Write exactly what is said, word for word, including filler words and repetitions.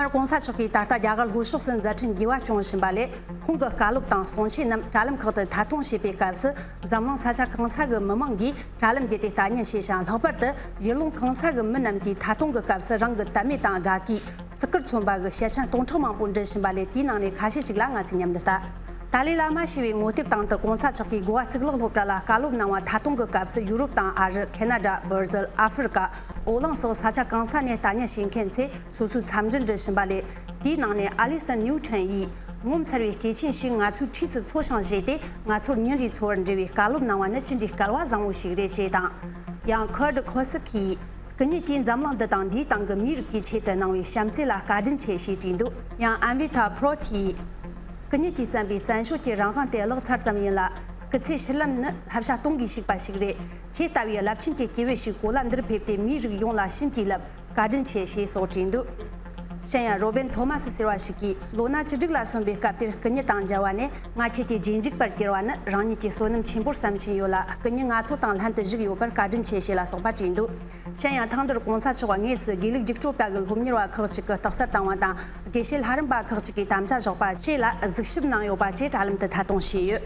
སྔར་གོང་ས་མཆོག་གིས་ད་ལྟ་རྒྱ་གར་ལྷོ་ཕྱོགས་སུ་མཛད་འཕྲིན་རྒྱས་པ་བསྐྱངས་བཞིན་པ་ལས། ཁོང་གི་བཀའ་སློབ་དང་གསུང་ཆོས་རྣམས་དྲ་ལམ་ཁག་ཏུ་ཐད་གཏོང་བྱས་པའི་སྐབས་སུ། འཛམ་གླིང་ས་ཆ་གང་ས་གི་མི་མང་གིས་དྲ་ལམ་བརྒྱུད་དེ་ལྟ་ཉན་བྱས་ཤིང་། ལྷག་པར་དུ་ཡུལ་ལུང་གང་ས་གི་མི་རྣམས་ཀྱིས་ཐད་གཏོང་གི་སྐབས་སུ་རང་གི་དད་མོས་དང་དགའ་གུས། བརྩི་བཀུར་མཚོན་པ་གི་བཤད་ཆ་སྟོང་ཕྲག་མང་པོ་འབྲི་བཞིན་པ་ལས། དེའི་ནང་ནས་ཁ་ཤས་ཤིག་ལ་ང་ཚོས་མཉམ་དུ་ལྟ། ཏཱ་ལའི་བླ་མ་ཞེས་པའི་ངོ་དེབ་སྟེང་དུ་གོང་ས་མཆོག་གིས་གོ་བ་གཙུག་ལག་སློབ་གྲྭ་ལ་བཀའ་སློབ་གནང་བ་ཐད་གཏོང་གི་སྐབས་སུ། ཡུ་རོབ་དང་ཨ་རི། ཁེ་ན་ཌ། སྦར་ཟིལ། ཨ་ཧྥེ་རི་ཀ། ཨོ་གླིང་སོགས་ས་ཆ་གང་ས་ནས་ལྟ་ཉན་བྱེད་མཁན་ཚོས་སོ་སོའི་འཚམས་འདྲི་འདྲི་བཞིན་པ་ལས། དེའི་ནང་ནས་ཨ་ལི་སན་ནིའུ་ཁྲན་ཡིས། ངོ་མཚར་བའི་སྐྱེས་ཆེན་ཞིག་ང་ཚོའི་འཁྲིས་སུ་འཚོ་ཞིང་བཞེས་ཏེ། ང་ཚོར་ཉིན་རེའི་འཚོ་བར་འབྲེལ་བའི་བཀའ་སློབ་གནང་བ་ནི་ཅི་འདྲའི་སྐལ་བ་བཟང་བོ་ཞིག་རེད་ཅེས་དང་། ཡང་ཁར་ཌི་ཁོ་སི་ཁི་ཡིས། སྐུ་ཉིད་ཀྱིས་འཛམ་གླིང་འདི་དང་འདིའི་སྟེང་གི་མིའི་རིགས་ཀྱི་ཆེད་དུ་གནང་བའི་བྱམས་བརྩེ་ལ་བཀའ་དྲིན་ཆེ་ཞེས་བྲིས་འདུག། ཡང་ཨན་བི་ཐ་ཕྲོ་ཐི་ཡིས། སྐུ་ཉིད་ཀྱིས་བརྩམས་པའི་བཙན་བྱོལ་གྱི་རང་དབང་དེ་བརླག་ཚར་ཙམ་ཡིན་ལ། སྐུ་ཚེའི་ཕྱིར་ལམ་ནི་བསླབ་བྱ་གཏོང་དགོས་ཞིག་པ་ཞིག་རེད། ཁྱེད་ལྟ་བུའི་རླབས་ཆེན་གྱི་སྐྱེས་བུ་ཞིག་གོ་ལ་འདིར་ཕེབས་ཏེ་མིའི་རིགས་ཡོངས་ལ་བྱིན་གྱིས་བརླབས། བཀའ་དྲིན་ཆེ་ཞེས་སོགས་བྲིས་འདུག། གཞན་ཡང་རོ་བན་ཐོ་མ་སི་ཟེར་བ་ཞིག་གིས། ལོ་ན་བཅུ་དྲུག་ལ་སོན་པའི་སྐབས་དེར་སྐུ་ཉིད་དང་མཇལ་བ་ནས། ང་ཁྱེད་ཀྱི་རྗེས་འཇུག་པར་གྱུར་བ་ནི་རང་ཉིད་ཀྱི་བསོད་ནམས་ཆེན་པོར་བསམ་བཞིན་ཡོད་ལ། སྐུ་ཉིད་ང་ཚོ་དང་ལྷན་དུ་བཞུགས་ཡོད་པར་བཀའ་དྲིན་ཆེ་ཞེས་ལ་སོགས་པ་བྲིས་འདུག། གཞན་ཡང་ཐེངས་འདིར་གོང་ས་མཆོག་དངོས་སུ་དགེ་ལུགས་རྒྱུགས་སྤྲོད་པ་གི་སློབ་གཉེར་བ་ཁག་ཅིག་གིས་རྟགས་གསལ་བཏང་བ་དང་། དགེ་བཤེས་ལྷ་རམས་པ་ཁག་ཅིག་གིས་དམ་བཅའ་བཞག་པ་བཅས་ལ་གཟིགས་ཞིབ་གནང་ཡོད་པ་བཅས་དྲ་ལམ་དུ་ཐད་གཏོང་བྱས་ཡོད།